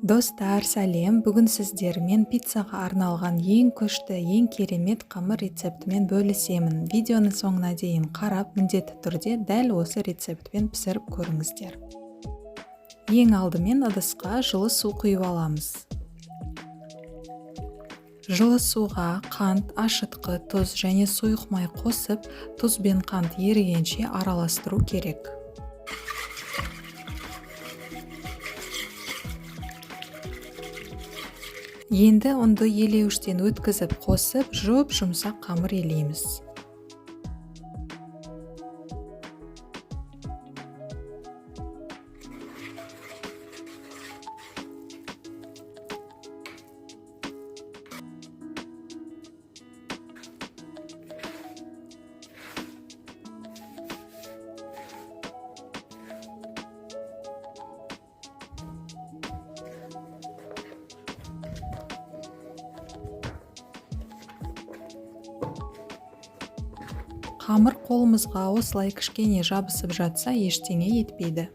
Достар, сәлем! Бүгін сіздермен пиццаға арналған ең күшті, ең керемет қамыр рецептімен бөлісемін. Видеоны соңына дейін қарап, міндетті түрде дәл осы рецептпен пісіріп көріңіздер. Ең алдымен ыдысқа жылы су құйып аламыз. Жылы суға қант, ашытқы, тұз және сұйық май қосып, тұз бен қант ерігенше араластыру керек. Енді ұнды елеуіштен өткізіп қосып, жұп-жұмсақ қамыр елейміз. Қамыр қолымызға осылай кішкене жабысып жатса, ештеңе етпейді.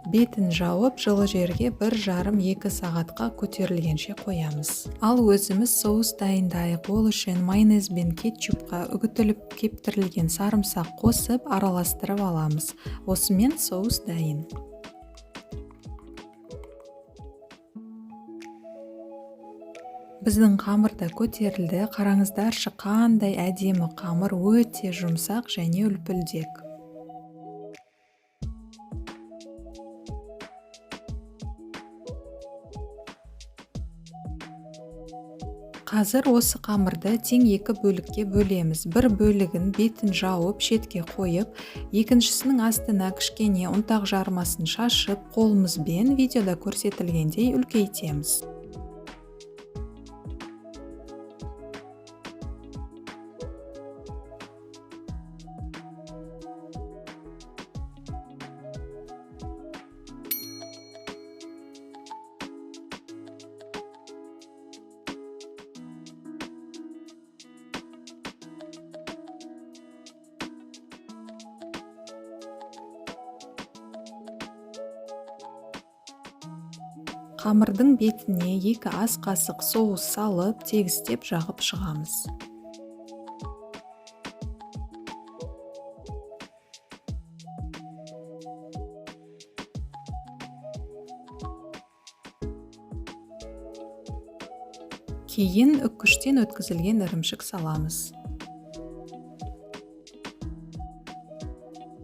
Бетін жауып, жылы жерге 1,5-2 сағатқа көтерілгенше қоямыз. Ал өзіміз соус дайындайық. Ол үшін майонез бен кетчупқа үгітіліп кептірілген сарымсақ қосып, араластырып аламыз. Осымен соус дайын. Біздің қамыр да көтерілді. Қараңыздаршы, қандай әдемі қамыр, өте жұмсақ және үлпілдек. Қазір осы қамырды тең екі бөлікке бөлеміз. Бір бөлігін бетін жауып, шетке қойып, екіншісінің астына кішкене ұнтақ жармасын шашып, қолымызбен видеода көрсетілгендей үлкейтеміз. Қамырдың бетіне 2 ас қасық соус салып, тегістеп жағып шығамыз. Кейін үккіштен өткізілген ірімшік саламыз.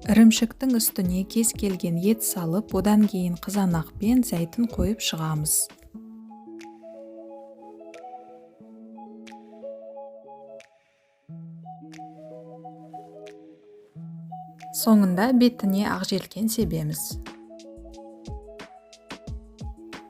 Ірімшіктің үстіне кез келген ет салып, одан кейін қызанақ пен зәйтүн қойып шығамыз. Соңында бетіне ақжелкен себеміз.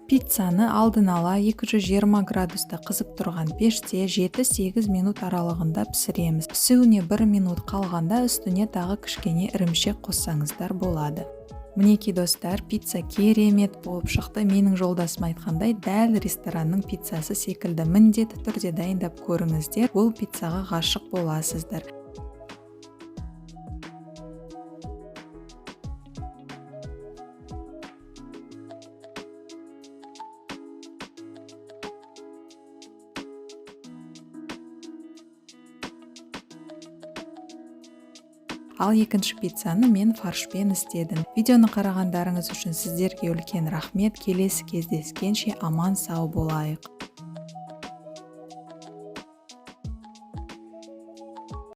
Пиццаны алдын ала 220 градуста қызып тұрған пеште 7-8 минут аралығында пісіреміз. Пісуіне 1 минут қалғанда үстіне тағы кішкене ірімшік қоссаңыздар болады. Мінекей, достар, пицца керемет болып шықты. Менің жолдасым айтқандай, дәл ресторанның пиццасы секілді. Міндетті түрде дайындап көріңіздер, бұл пиццаға ғашық боласыздар. Ал екінші пиццаны мен фаршпен істедім. Видеоны қарағандарыңыз үшін сіздерге үлкен рахмет. Келесі кездескенше аман сау болайық.